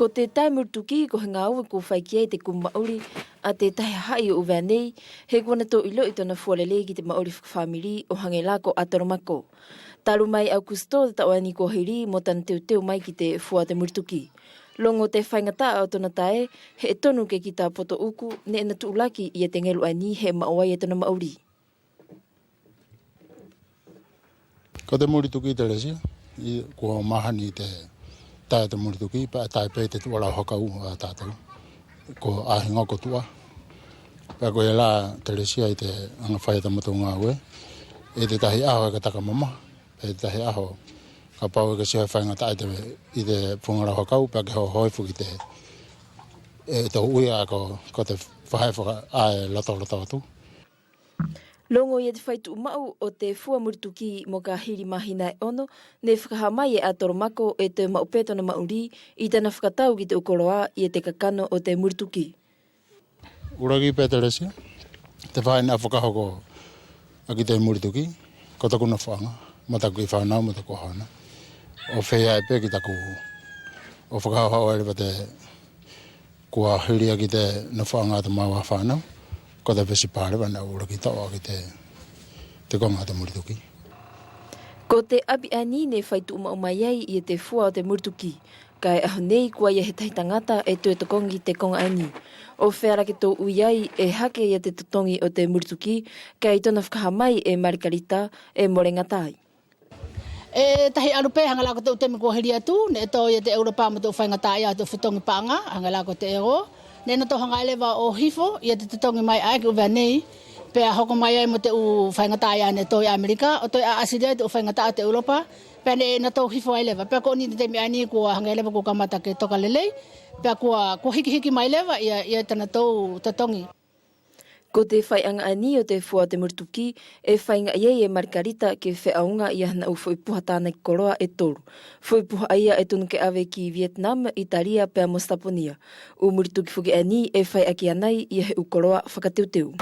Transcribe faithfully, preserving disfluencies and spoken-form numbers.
Ko te taʻe muli tuki ko he gaue kua fai ki ai te kumi maʻuli ʻa te tahi hahaʻi ʻo ʻUvea nei, he kua natou iloʻi tona fua lelei ki te maʻuli fakafamili ʻo hage la ko Atoromako. Talu mai Augusito ʻo te taʻu ʻaeni kua hili mo tana teuteu mai ki te fua ʻo te muli tuki. Logo te faigataʻa ʻo tona taʻe, he ʻe tonu ke kita poto uku neʻe na tuʻulaki ia te gelu ʻaeni he maʻu ai e tona maʻuli. Ko te muli tuki Telesia, ʻi, kua mahani te taʻe ʻo te muli tuki, pea taʻe pe ʻi te tuʻa lau hakau ʻa tatou. Ko ʻahiga ko tuʻa. Pea ko ia la Telesia ʻi te aga fai ʻa tamatou gaue. ʻI te tahi ʻaho ʻe ka taka mamaha, pea ʻi te tahi ʻaho kapau ʻe ka sio he faigataʻa ʻi te, ʻi te fuga lau hakau, pea ke hohoi foki te, ʻe tou ui ʻa ko, ko te fahe faka-, ʻae lotoloto atu. Logo ia te faituʻu maʻu ʻo te fua muli tuki mo ka hili mahina ʻe ono, neʻe fakahā mai e Atoromako ʻe toe maʻu pe tona maʻuli ʻi tana fakatau ki te ʻu koloa ia te kakano ʻo te muli tuki. ʻUluaki pe Telesia, te faʻahi neʻe au fakahoko ʻaki te muli tuki, ko taku nofoʻaga, mo taku kiʻi fanau, mo taku ʻohoana. ʻO feia pe ki taku, ʻo fakahaohaoa leva te Kua hili ʻaki te nofoʻaga ʻa te maʻu ʻa fanau, ko te fesipa leva neʻe au ʻuluaki toʻo ʻaki te, te koga ʻo te muli tuki. Ko te ʻapi ʻaeni neʻe faituʻu maʻu mai ai ia te fua ʻo te muli tuki. Kaʻe ʻaho nei kua ʻi ai he tahi tagata ʻe toe tokogi te koga ʻaeni. ʻO feala ke tou ui ai ʻe hake ia te totogi ʻo te muli tuki, kaʻe ʻi tona fakahā mai e Malikalita ʻe mole gata ai. ʻE tahi alu pe, hage la ko te ʻu temi kua hili atu, neʻe to ia te Europa mo te ʻu faigataʻaʻia ʻo te ʻu fetogi paʻaga, hage la ko te euro. Neʻe natou haga leva ʻo hifo ia te totogi mai ʻae ki ʻUvea nei, pea hoko mai ai mo te ʻu faigataʻaʻia neʻe to ia Amelika, ʻo toe ʻaʻasi ai te ʻu faigataʻa ʻo te Europa, pea neʻe natou hifo ai leva. Pea ko ʻeni te temi ʻaeni kua hage leva kua kamata ke toka lelei, pea kua, kua hikihiki mai leva ia, ia tanatou totogi. Ko te faiʻaga ʻaeni ʻo te fua ʻo te muli tuki, ʻe faigaʻi ai e Malikalita ke feʻauga ia hana ʻu foʻi puha tanaki koloa ʻe tolu. Foʻi puha ʻaia ʻe tonu ke ʻave ki Vietnam, Italia, pea mo Sitaponia. ʻU muli tuki foki ʻaeni ʻe fai ʻaki anai ia he ʻu koloa fakateuteu.